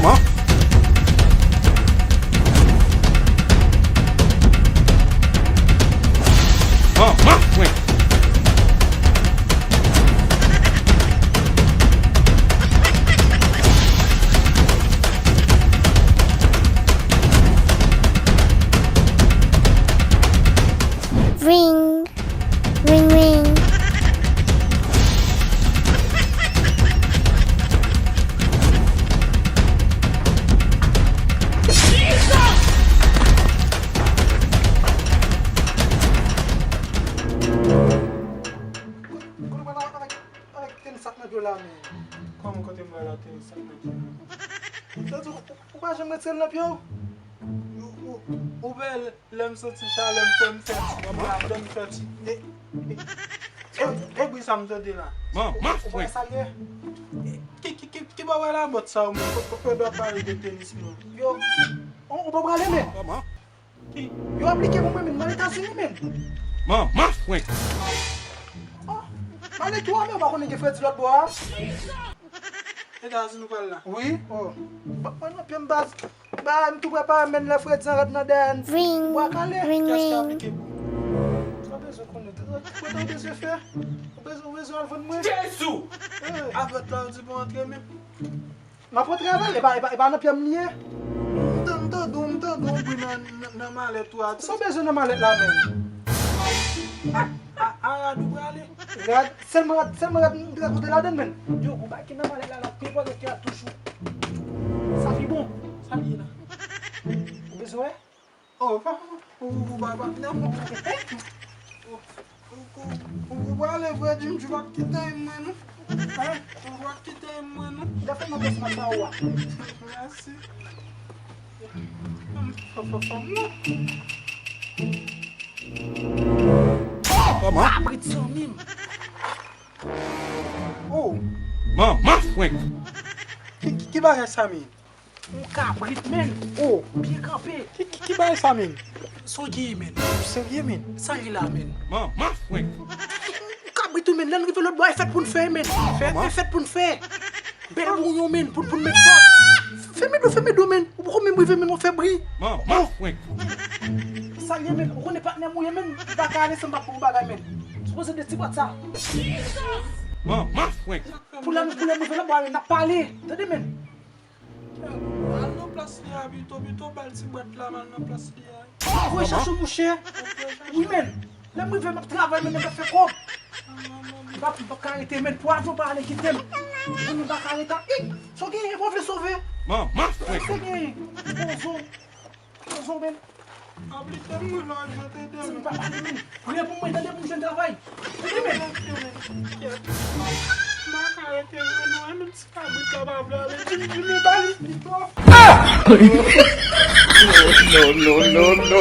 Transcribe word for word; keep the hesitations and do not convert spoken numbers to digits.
Manman frenk. Ring. Ring, ring. Kote w pral avèk, avèk tenis sa k nan pye w la, men? Kòman kote m pral avèk tenis sa k nan pye m? Ou, ou, ou pa janm retire l nan pye w? Ou, ou, ou wè lè m santi chalè m fè, m fè ti bri la, m fè ti, e, e, e, e bri sa m tande la. Ou, ou pa wè sa l ye? Ki, ki, ki, ki bò w wè labòt sa w menm? Pou, pou, pou w pale de tenis, non. Yo, ou, ou pa prale, men? Yo aplike pou mwen, men, m al Etazini, men. Manman frenk. Oh, m al etwo, men, ou pa konnen gen fredi lòt bò a? Etazini ou pral la? Wi. Oh. Ba, ba nan pye m baz. Ba, m tou prepare, men, lè fredi an rant nan dèyè m. Ring, bwa kale. Ring, ring. Kiyès ki aplike pou ou? Sa w bezwen konnen? Sa w bezwen fè? Ou bezwen, ou bezwen al vann mwen? Jezi! Eh. Avèk la, ou di pou antre menm. M ap antre avè l, e pa, e pa, e pa nan pye m li ye. M tan-, m tande w, m tande w bri nan, nan, nan malèt ou a. Sa w bezwen nan malèt la menm? A, a, a rad ou prale? Rad, sèlman rad, sèlman rad m te ka kote ladann menm. Yo, ou bay ki nan malèt la, l ap pi enpòtan ke rad toujou. Sa pi bon. Sa l ye la? Ou bezwen wè? Oh, pa, ou, ou, ou, pa, pa, non. Ou, ou, ou, ou prale vre, Jim, ou p ap kite mwen, non. Hein? Ou p ap kite mwen, non. Gade fè mwen pèsonaj sa ou a. Mèsi. Fò, fò, fò, non. Kòman? Kabrit zanmi m. Oh. Manman frenk. Ki, ki, ki bagay sa, men? Yon kabrit, men. Oh, byen kanpe. Ki, ki, ki bagay sa, men? Sa w genyen, men? Ou serye, men? Sa li la, men? Manman frenk. Yon kabrit, wi, men. Lè n rive lòt bò, e fèt pou n fè, men. Fèt, e fèt pou n fè. Bèl bouyon, men, pou, pou n met sa. Fèmen do, fèmen do, men. Ou poko menm rive, men, w ap fè bri. Manman frenk. Sa li ye, men? Ou konnen patnè m ou ye, men. Ou pa ka ale san m pa ba w yon bagay, men. Sipoze de ti bwat sa. Manman frenk. Pou lè, pou lè m rive lòt bò, men, n ap pale. Tande, men. Al nan plas li a pito, pito ba l ti bwat la, m al nan plas li a. Voye chache w, monchè. Wi, men. Lè m rive, m ap travay, men, m ap fè kòb. M p ap, m p ap ka rete, men. Pou avyon pa ale kite m. Men, m pa ka rete. Ih! Sa w genyen, pa vle sove? Manman frenk. Sa w genyen? Pozo. Pozo, men. Aplike mwen la, je te demande. Si m pa pale, men. Priye pou mwen, tande, pou m jwenn travay. Tande, men. M pa ka rete, men, non, men ti kabrit la pa vle ale. Jim, Jim, li ba li pito. No, no, no, no.